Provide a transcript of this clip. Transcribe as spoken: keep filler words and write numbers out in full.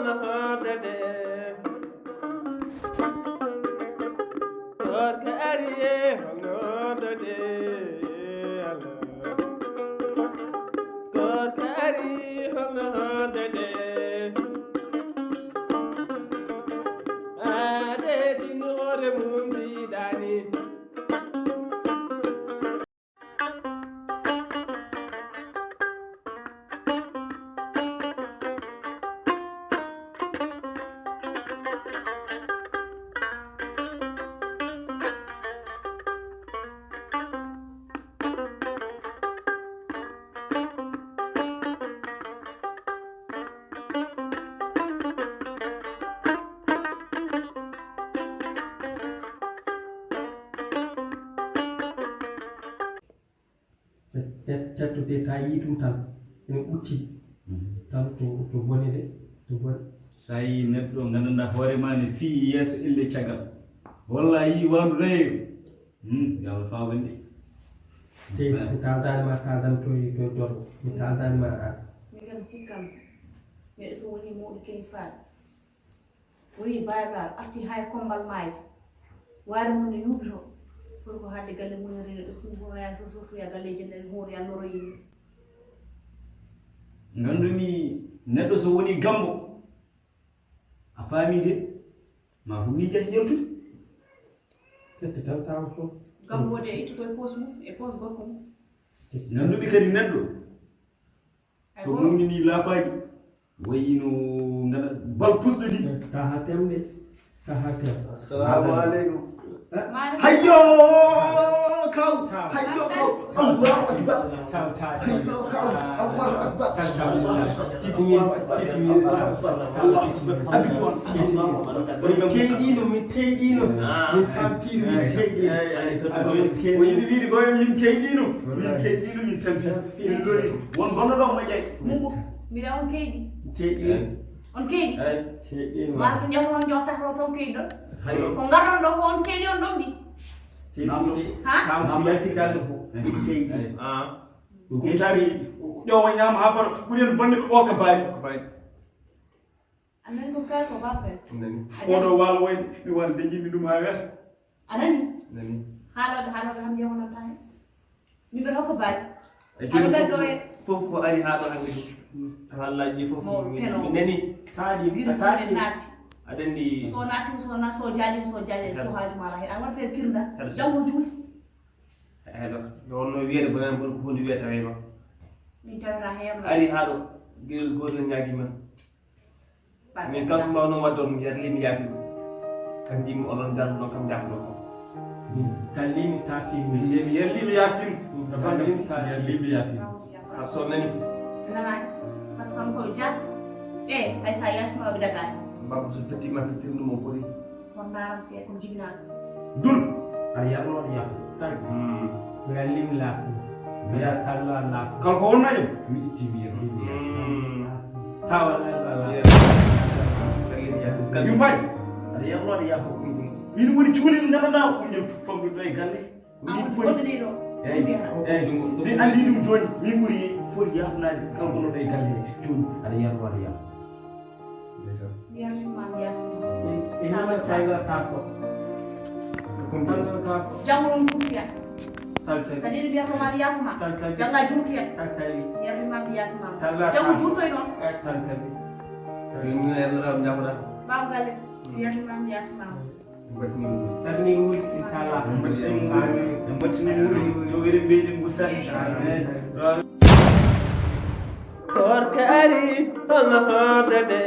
Hordede. Gorko ari e holno hordede. Gorko ari holno hordede. Ade din hoore mum diidani. Tet-, tet-, tettode ta yii ɗum tan ene ɓutti tan ko, ko bone de, ko bone. So a yii neɗɗo nganndanɗaa hoore ma ne fii yeeso ille caggal, walla a yii waandu nayeeru, hmm, yo Allah faaw en de. Te mi taaldaani ma taaldan to, to, to, mi taaldaani ma a. Min kam sikkam, neɗɗo so woni mawɗo kilifaaɗo, o yii baabiraal arti haa e kommbal maaji. Waare mum ne yuuɓi to. Pour ko haalde galle mum ne reene ɗo suudu hono yaa so softoya galleeji nden hoore yaa loro yimɓe. Nganndumi neɗɗo so woni gambo, a faami de, ma ko miija yaltude. Tette tan tawa to. Gambo de ittoto e poos mum, e poos gorko mum. Nganndumi kadi neɗɗo. Ay, so mumini laafaaji, wayi no ngana bal pusɗo ni. Taha tem de. Taha tem. Assalamu alaikum. Hayyo kaw. Hayyo kaw. Allahu akbar. Hayyo kaw. Allahu akbar. Allahu akbar. Allahu akbar. Abituan. Teyɗino, min teyɗino. Min tampino, min teyɗino. O yiɗi wiide ko min keyɗino. Min keyɗino, min tampi. Min lori. Won bonno ɗo moƴƴay. Mbugu. Mbiɗa on keyɗi. Teyɗino. On keyɗi. Teyɗino. Maa to njahon on jotta to toon keyɗi ɗon. Hayɗo. Ko ngarɗon ɗo ko on keyɗi on ɗon ɗi. Teyɗino. Ha? Kam ko yaltitanno ko. Keyɗi. Ah. Ɗum tawi ƴoowa ñaama haa para ɓuri en bonde ko ɓooka baali. A nani ko kay ko bappel. Nani. Oɗo waalo wayde mi waalo de jinmi ɗum haa weeta. A nani? Nani. Haalooɓe, haalooɓe kam njeemonotaa heen. Min mbeɗa hokka baali. Aɗa gari ɗo e fof ko ari haa ɗo hannde ɗum. Haalaaji ɗi fof. Mawɗo mi, peno. Mi nani. Taaɗi, wiri a fof taaɗi. En naatti. Aɗa anndi. So naatti, so na-, so jaaji, so jaaji, fof haaju maa lahi. Aɗa waɗi feere kirda. Janngo juuti. Eeɗo. Yo wonno wiyeede bonan bon ko huunde wiyata tawi ma. Min tawata heen. Ari haa ɗo. Gel gooto ñaagi ma. Min kam ko mbawno wadde on, mi yarli mi yaafi. Kan jimmi onon ngarduɗon kam jaafuno ko. Min tallimi taafimi. Min yarli mi yaafi. Min tallimi taafimi. Yarli mi yaafi. Kam so nani. Nanani. Parce que ko jas. Eh, ay sa yaafi ma ɓe dagaani. Mbabba so fetti ma fettir ɗum o fori. Kono ndaram si e ko jibinaa. Dun. Aɗa yarno aɗa yaafo. Tag. Mbiɗa lim laafo. Mbiɗa talla laafo. Kala ko wonna yam. Mi itti mi yam. Tawa la la la. Yumpay. Aɗa yarno aɗa yaafo. Min woni cuulel nganndanɗaa ko min famɗude ɗo e galle. Min foti. Eyi, eyi, mi anndi ɗum jooni. Min ɓuri foti yaafnaade. Kala ko wonno ɗo e galle jooni. Aɗa yarno aɗa yaafo. Ndeysaan. Mi yarlima mi yaafima. E, e hino tawirata ko? Ko ɗum tawirata ko? Janngo noon juutoya. Tal tali. So ɗiɗi mbiyata ma mi yaafima. Tal tali. Jannga juutoya. Tal tali. Mi yarlima mi yaafima. Tal tali. Janngo juutoy noon. Eh, tal tali. Tal tali. Min yarlira mi yaafata. Baaba galle. Mi yarlima mi yaafima. Tarni wuli, inchallah. En mbattini wuli. En mbattini wuli. To wiri mbeydi ngu sati. Koorka ari, holno hoordete?